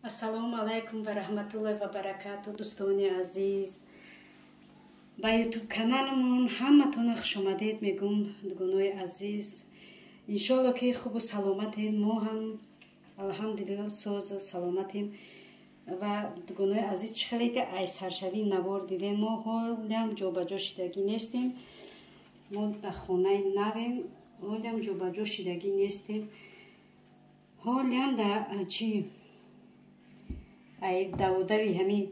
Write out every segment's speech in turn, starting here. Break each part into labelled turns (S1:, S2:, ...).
S1: Ассалому алайкум ва раҳматуллоҳи ва баракату, дӯстони азиз. Ба ютуб каналамон ҳаматона хушомадед мегӯм, дугонои азиз. Иншоалло ки хубу саломатем, мо ҳам алҳамдулиллоҳ созу саломатем. Ва дугонои азиз, чӣ хеле ки ай саршавии навор дидем, мо ҳолям ҷобаҷо шидагӣ нестем. Мо дар хонаи навем, ҳолям ҷобаҷо шидагӣ нестем. Ҳолям дар чӣ ай даводави ҳамин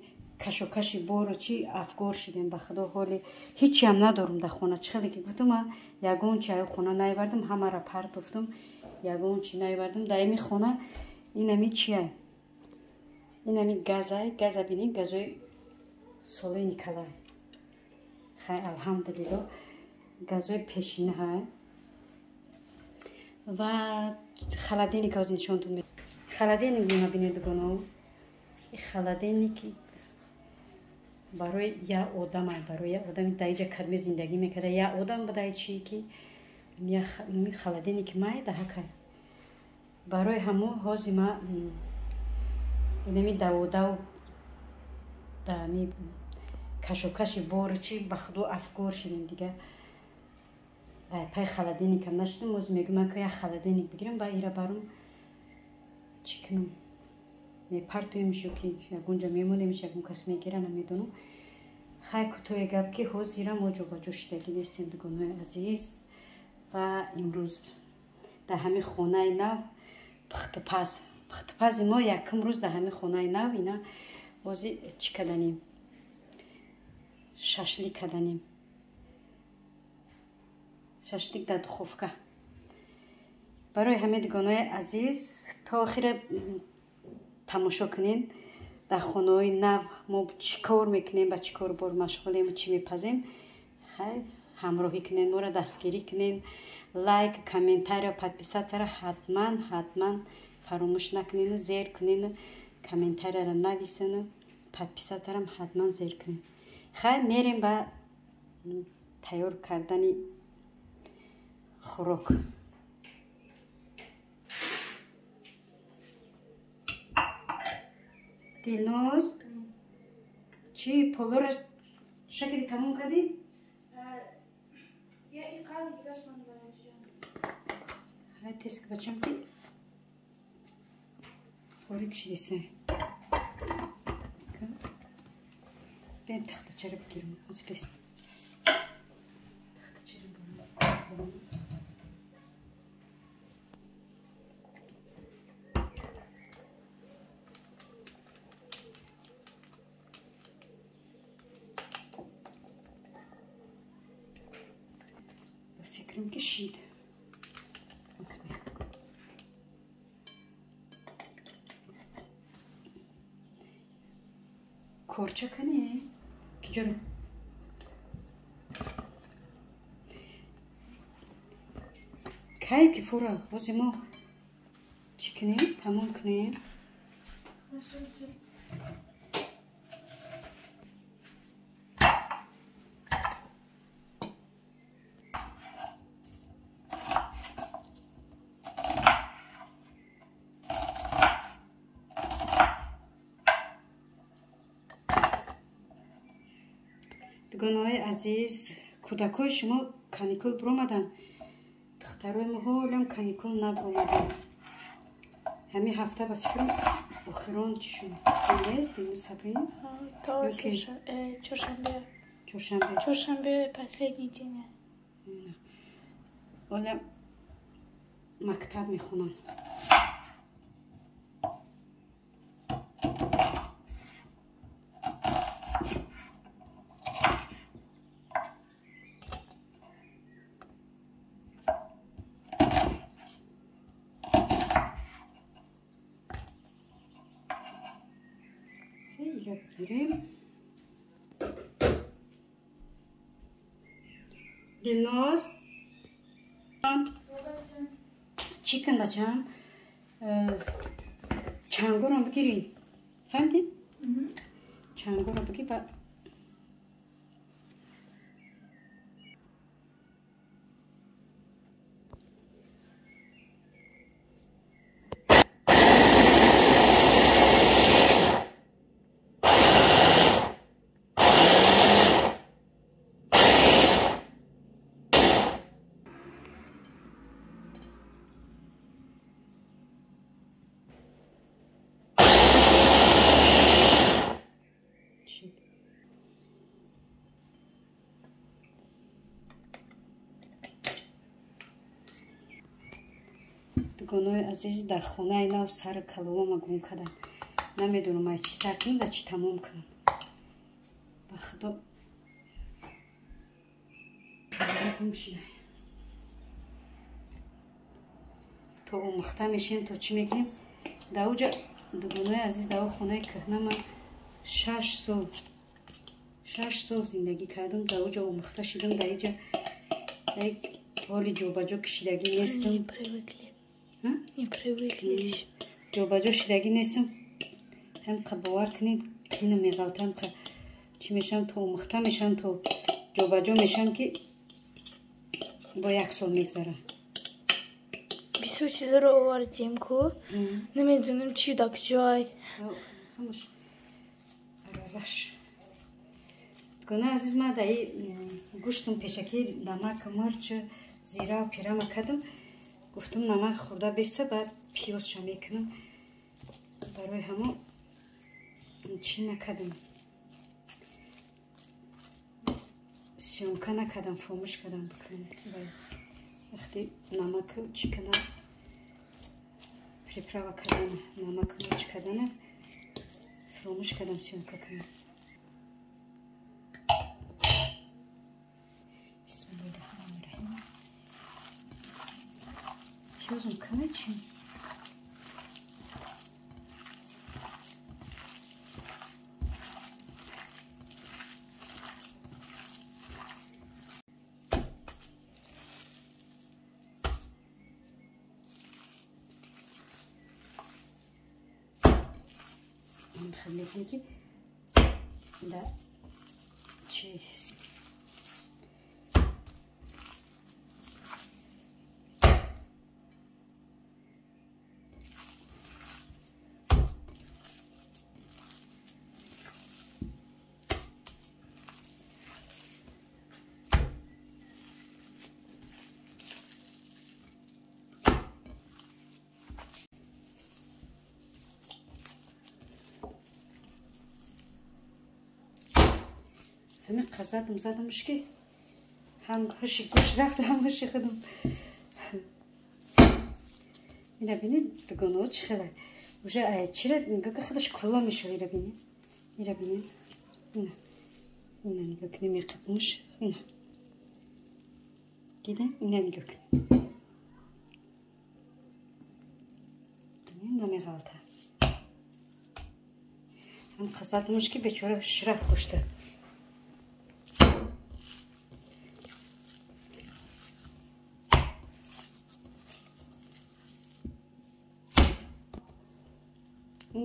S1: кашокаши бору чӣ афгор шидем. Ба худо ҳоли ҳичиам надорум дар хона. Чӣ хеле ки гуфтум, ман ягон чи ай хона наивардам, ҳамаро партофтум, ягон чи наивардам. Дар ими хона инами чия? Инами газай, газа бинем, газои солаи Николай. Хай, алҳамдулиллоҳ, газои пешинаҳай. Ва холодильник ҳозир нишонтон медиҳам. Холодильник мона бинед, дугоно. Холодильник барои як одам, барои як одами дар иҷа кадме зиндагӣ мекарда, як одам будай чи ки холодильник майда ҳакай. Барои ҳамо ҳозир ма инами даводав дами кашокаши бору чи ба худо афгор шидем дига. Пай холодильникам нашудам, ҳозир мегӯям ки як холодильник бигирам, ба ира барум чӣ кунам? Мепартоемш ё ки ягонҷа мемонемш, ягон кас мегира, намедонам. Хай, кӯтоҳе гап ки ҳозира мо ҷобаҷо шидагӣ нестем, дугонои азиз. Ва имрӯз дар ҳамин хонаи нав пухтупаз, пухтупази мо якум рӯз дар ҳамин хонаи нав ина ҳозир чӣ каданем? Шашлик каданем. Шашлик дар духовка. Барои ҳамин, дугонои азиз, то охира тамошо кунед. Дар хонаҳои нав мо чӣ кор мекунем, ба чӣ кор бор машғулем, чӣ мепазем. Хай, ҳамроҳӣ кунед моро, дастгирӣ кунед. Лайк, комментария, подписатсияро ҳатман, ҳатман фаромӯш накунед, зер кунед, комментарияро нависену, подписатсиярам ҳатман зер кунед. Хай, мерем ба тайёр кардани хӯрок. Дилноз, чӣ полора шакли тамом кардӣ? Хай, тез ки бачам ки торик шидиса. Бем тахтачара бигирам. Ҳозир тахтачара бурам. Фикрам ки шид. Корча кане? Киҷоро? Кай ки фура, ҳозир мо чӣ кунем? Тамом кунем. Дугонаҳои азиз, кӯдакҳои шумо каникул биромаданд? Духтарои мо ҳолам каникул набиромаданд. Ҳамин ҳафта ба фикрам охирон чӣ шуд? Дину Сабрин?
S2: То чоршанбе.
S1: Чоршанбе.
S2: Чоршанбе последний день.
S1: Ҳолам мактаб мехонанд. Бигирем. Дилноз, чӣ кун бачам? Чангорам бигирӣ. Фаҳмидӣ? Чангорро бигир ба Дугонои азиз, дар хонаи нав сари каловама гум кардам. Намедонам ай чӣ сар кунам, да чӣ тамом кунам. Ба худо гум шидай. То омӯхта мешем, то чӣ мекунем. Дар уҷа дугонои азиз, дар хонаи кӯҳна ман 6 сол зиндагӣ кардам. Дар уҷа омӯхта шидам, дар иҷа ҳоли ҷобаҷо кишидагӣ нестам.
S2: Не привыкли.
S1: Ҷобаҷо шидагӣ нестам. Ҳамқа бовар кунед, қина меғалтам, чӣ мешавам, то омӯхта мешавам, то ҷобаҷо мешавам, ки бо 1 сол мегзара.
S2: Бисёр чизоро овардем ку, намедонам чи да куҷой.
S1: Ҳамаш аралаш. Дугонаи азиз, ман дар гӯштам пешакӣ намак, мурч, зира пирама кардам. Гуфтам намак хӯрда беста, баъд пиёзша мекунам. Барои ҳамо чӣ накардам, съёмка накардам, фаромӯш кардам бикунам. Вақти намак чӣ кардам, приправа кардам, намак мурч кардана фаромӯш кардам съёмка кунам. Бисмиллоҳир-раҳмонир-раҳим. Пиёзам каме чӣ? мехоҳем ки да чӣ ҳамин қазадам задамш ки ҳам ҳуши гӯш рафт, ҳам ҳуши худам. Ина бинед, дугонаҳо чӣ хела уже чира нигоҳ ки худаш кулла мешава. Ира бинед, ира бинед, ина ина нигоҳ кунед, меқапмуш. Ина дида, ина нигоҳ кунед, бинед, намеғалта. Ҳам қазадамш ки бечора ҳушш рафт гӯшта.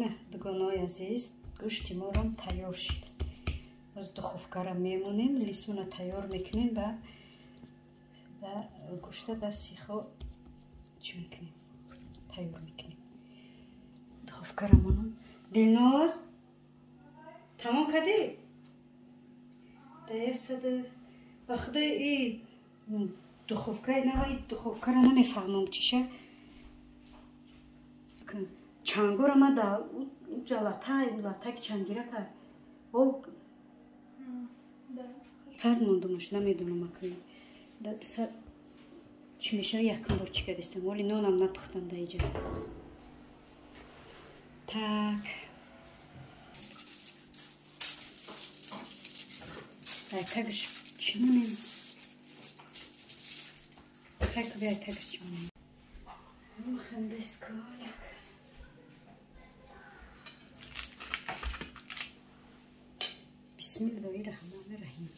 S1: На, дугонаҳои азиз, гӯшти морам тайёр шуд. Боз духовкара мемонем, лисмона тайёр мекунем, ба гӯшта да сихо чӣ мекунем, тайёр мекунем. Духовкара монам. Дилноз, тамом кардӣ? Да ясада ба худои и духовкаи нава, и духовкара намефаҳмам чиша. Чангора ма да уҷа латаки чангирака о сар мондумаш, намедонам акун сар чӣ мешава. Якум бор чӣ кардистам, оли нонам напухтам да иҷа. Так, айтагаш чӣ монем? Хайкаби айтагаш чӣ монем? Мухамбеско як Бисмиллоҳир-раҳмонир-раҳим.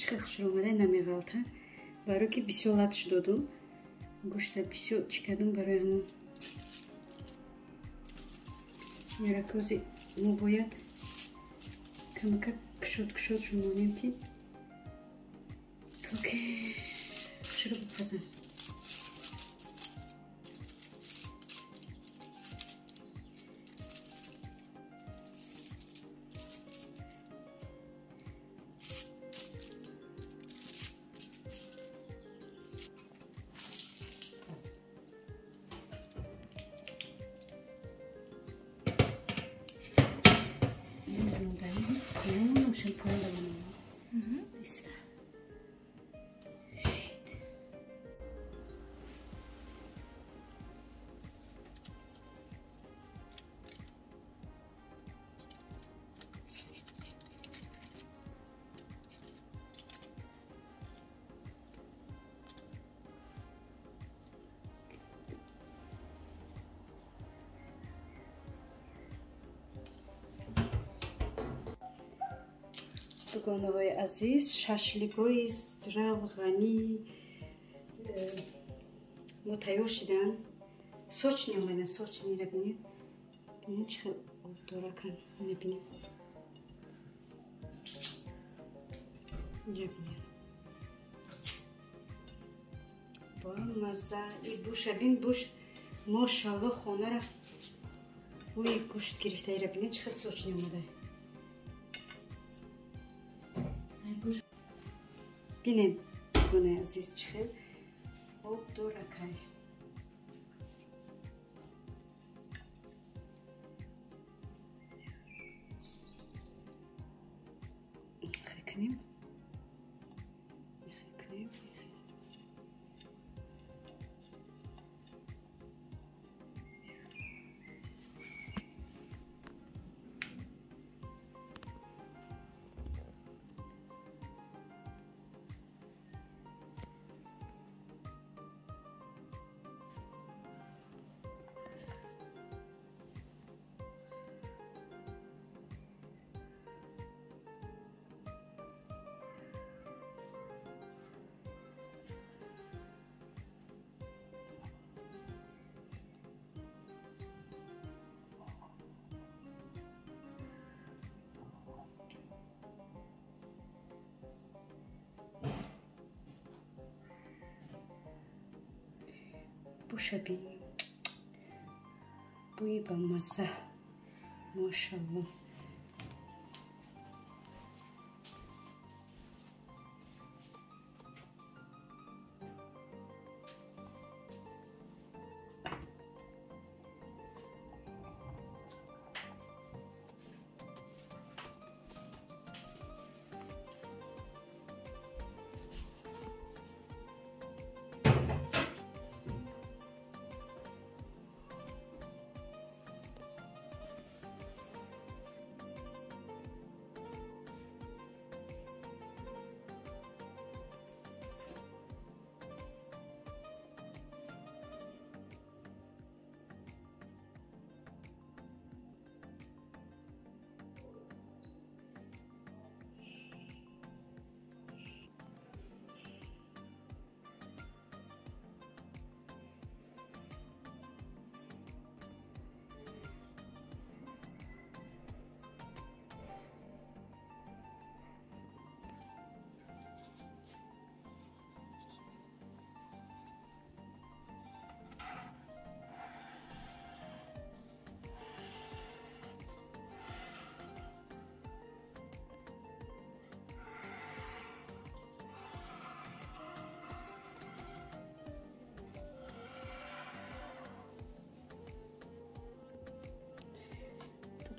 S1: хел хушро омада намеғалта. Барои ки бисёр латш додум. Гӯшта бисёр чӣ кардум барои ҳамон. Яракози мо бояд камакак кушод кушод шумонем ки то ки хушро бипазам. Дугонаҳои азиз, шашликҳои равғанӣ мо тайёр шиданд. Сочни омадан, сочниро бинед. Бинед чӣ хел обдоракан. Ина бинед. Инҷа бинед. Бо мазза. И буша бин, буш мошалло хонара бӯи гӯшт гирифта. Ира бинед чӣ хел сочни омада. Бинед, дугонаи азиз, чӣ хел обдоракай. Хел кунем. Хел кунем. Буша бин. Бӯи ба мазза. Мошалло.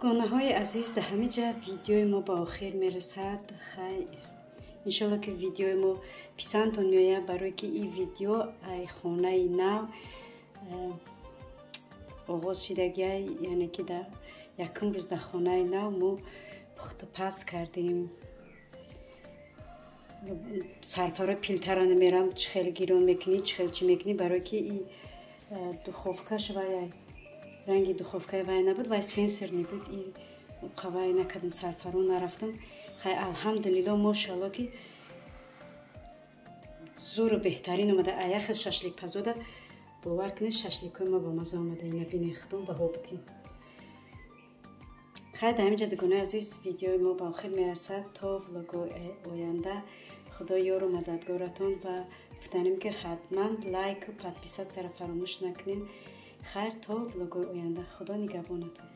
S1: Дугонаҳои азиз, дар ҳамин ҷа видеои мо ба охир мерасад. Хай, иншолло ки видеои мо писандтон меояд, барое ки ин видео ай хонаи нав оғоз шидагиай, яъне ки дар якум рӯз дар хонаи нав мо пухтупаз кардем. Сарфаро пилтара намерам, чӣ хел гирон мекунӣ, чӣ хел чӣ мекунӣ, барое ки и духовкаш вай ранги духовкаи вай набуд, вай сенсорный буд, и қавай накардам, сарфаро нарафтам. Хай, алҳамдулилло, мошалло ки Зуру беҳтарин омада. Аяхел шашлик пазода, бовар кунед, шашликҳои ма ба маза омада. Ина бинед, худум баҳо бутин. Хайр, дар ҳаминҷа, дугонаи азиз, видеои мо ба охир мерасад. То влогои оянда Худо ёру мададгоратон ва гуфтанем, ки ҳатман лайку подписаться ро фаромӯш накунед. Хайр, то влогои оянда, Худо нигаҳбонатон.